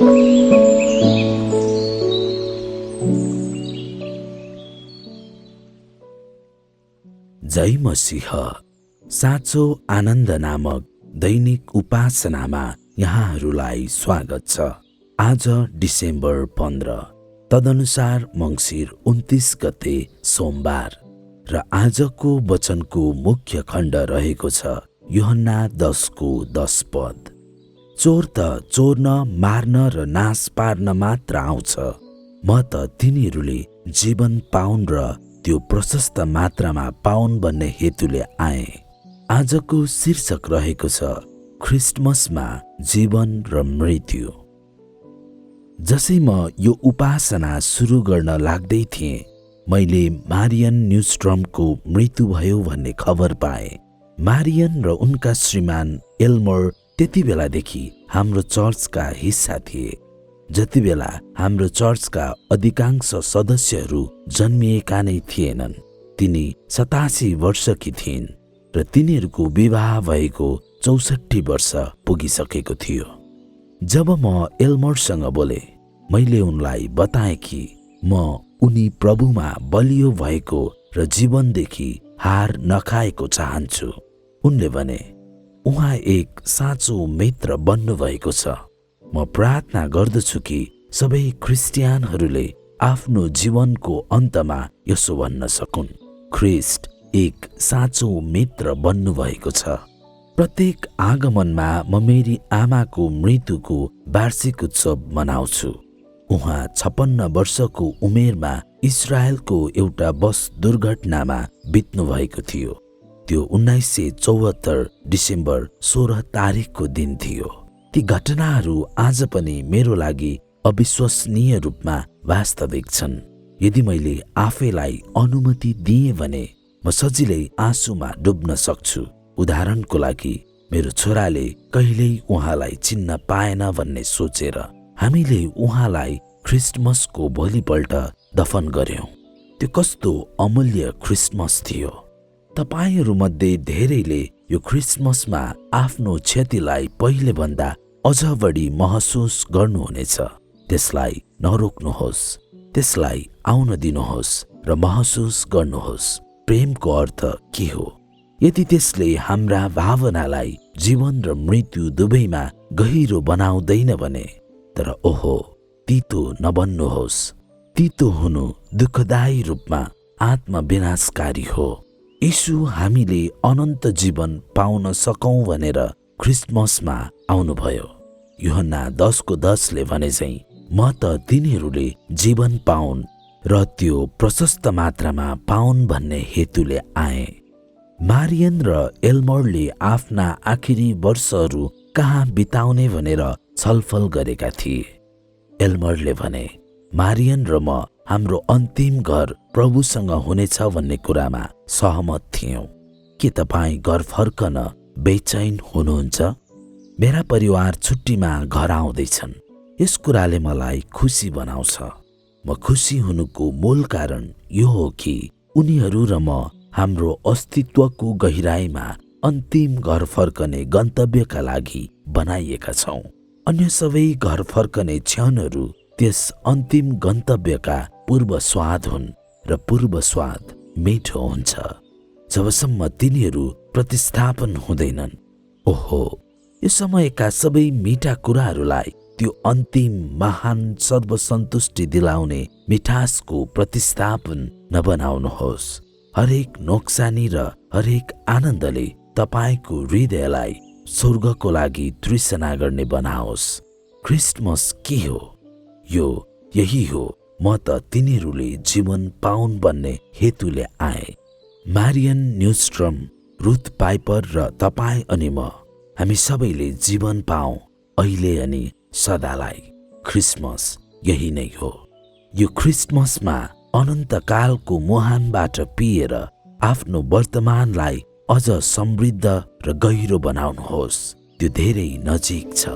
जय मसीह। साँचो आनन्द नामक दैनिक उपासनामा यहाँहरूलाई स्वागत छ। आज डिसेम्बर 15, तदनुसार मङ्सिर 29 गते सोमबार र आजको वचनको मुख्य खण्ड रहेको छ यूहन्ना 10:10 पद। चोर त चोर्न, मार्न र नाश पार्न मात्र आउँछ, म त तिनीहरूले जीवन पाउन् र त्यो प्रशस्त मात्रामा पाउन् भन्ने हेतुले आए। आजको शीर्षक रहेको छ ख्रिस्टमसमा जीवन र मृत्यु। जसै म यो उपासना सुरु गर्न लाग्दै थिएँ, मैले मारियन न्युस्ट्रमको मृत्यु भयो भन्ने खबर पाएँ। मारियन र उनका श्रीमान एल्मर त्यति बेलादेखि हाम्रो चर्चका हिस्सा थिए। जति बेला हाम्रो चर्चका अधिकांश सदस्यहरू जन्मिएका नै थिएनन्। तिनी 87 वर्षकी थिइन् र तिनीहरूको विवाह भएको 64 वर्ष पुगिसकेको थियो। जब म एल्मरसँग बोले, मैले उनलाई बताएँ कि म उनी प्रभुमा बलियो भएको र जीवनदेखि हार नखाएको चाहन्छु। उनले भने, उहाँ एक साँचो मित्र बन्नुभएको छ। म प्रार्थना गर्दछु कि सबै ख्रिस्टियानहरूले आफ्नो जीवनको अन्तमा यसो भन्न सकुन्, ख्रिस्ट एक साँचो मित्र बन्नुभएको छ। प्रत्येक आगमनमा म मेरी आमाको मृत्युको वार्षिक उत्सव मनाउँछु। उहाँ 56 वर्षको उमेरमा इजरायलको एउटा बस दुर्घटनामा बित्नु भएको थियो। त्यो 1974 डिसेम्बर 16 तारिकको दिन थियो। ती घटनाहरू आज पनि मेरो लागि अविश्वसनीय रूपमा वास्तविक छन्। यदि मैले आफैलाई अनुमति दिएँ भने म सजिलै आँसुमा डुब्न सक्छु। उदाहरणको लागि, मेरो छोराले कहिल्यै उहाँलाई चिन्न पाएन भन्ने सोचेर हामीले उहाँलाई ख्रिस्टमसको भोलिपल्ट दफन गर्यौं। त्यो कस्तो अमूल्य ख्रिस्टमस थियो। तपाईहरूमध्ये धेरैले यो ख्रिस्टमसमा आफ्नो क्षतिलाई पहिले भन्दा अझ बढी महसुस गर्नुहुनेछ। त्यसलाई नरोक्नुहोस्, त्यसलाई आउन दिनुहोस् र महसुस गर्नुहोस्। प्रेमको अर्थ के हो? यदि त्यसले हाम्रा भावनालाई जीवन र मृत्यु दुवैमा गहिरो बनाउँदैन भने, तर ओहो, तीतो नबन्नुहोस्। तीतो हुनु दुःखदायी रूपमा आत्मविनाशकारी हो। यीशु हामीले अनन्त जीवन पाउन सकौं भनेर ख्रिस्टमसमा आउनुभयो। यूहन्ना 10:10 ले भने चाहिँ, म त तिनीहरूले जीवन पाउन् र त्यो प्रशस्त मात्रामा पाउन् भन्ने हेतुले आए। मारियन र एल्मरले आफ्ना आखिरी वर्षहरू कहाँ बिताउने भनेर छलफल गरेका थिए। एल्मरले भने, मारियन र म हाम्रो अन्तिम घर प्रभुसँग हुनेछ भन्ने कुरामा सहमत थियौं। के तपाईँ घर फर्कन बेचैन हुनुहुन्छ? मेरा परिवार छुट्टीमा घर आउँदैछन्। यस कुराले मलाई खुसी बनाउँछ। म खुसी हुनुको मूल कारण यो हो कि उनीहरू र म हाम्रो अस्तित्वको गहिराईमा अन्तिम घर फर्कने गन्तव्यका लागि बनाइएका छौं। अन्य सबै घर फर्कने क्षणहरू त्यस अन्तिम गन्तव्यका पूर्व स्वाद हुन् र पूर्व स्वाद मिठो हुन्छ जबसम्म तिनीहरू प्रतिस्थापन हुँदैनन्। ओहो, यो समयका सबै मिठा कुराहरूलाई त्यो अन्तिम महान सर्वसन्तुष्टि दिलाउने मिठासको प्रतिस्थापन नबनाउनुहोस्। हरेक नोक्सानी र हरेक आनन्दले तपाईको हृदयलाई स्वर्गको लागि तृष्णा गर्ने बनाओस्। ख्रिस्टमस के हो? यो यही हो, म त तिनीहरूले जीवन पाउन् भन्ने हेतुले आए। मारियन न्युस्ट्रम, रुथ पाइपर र तपाईँ अनि म, हामी सबैले जीवन पाऊँ अहिले अनि सदालाई। ख्रिस्टमस यही नै हो। यो ख्रिस्टमसमा अनन्तकालको मुहानबाट पिएर आफ्नो वर्तमानलाई अझ समृद्ध र गहिरो बनाउनुहोस्। त्यो धेरै नजिक छ।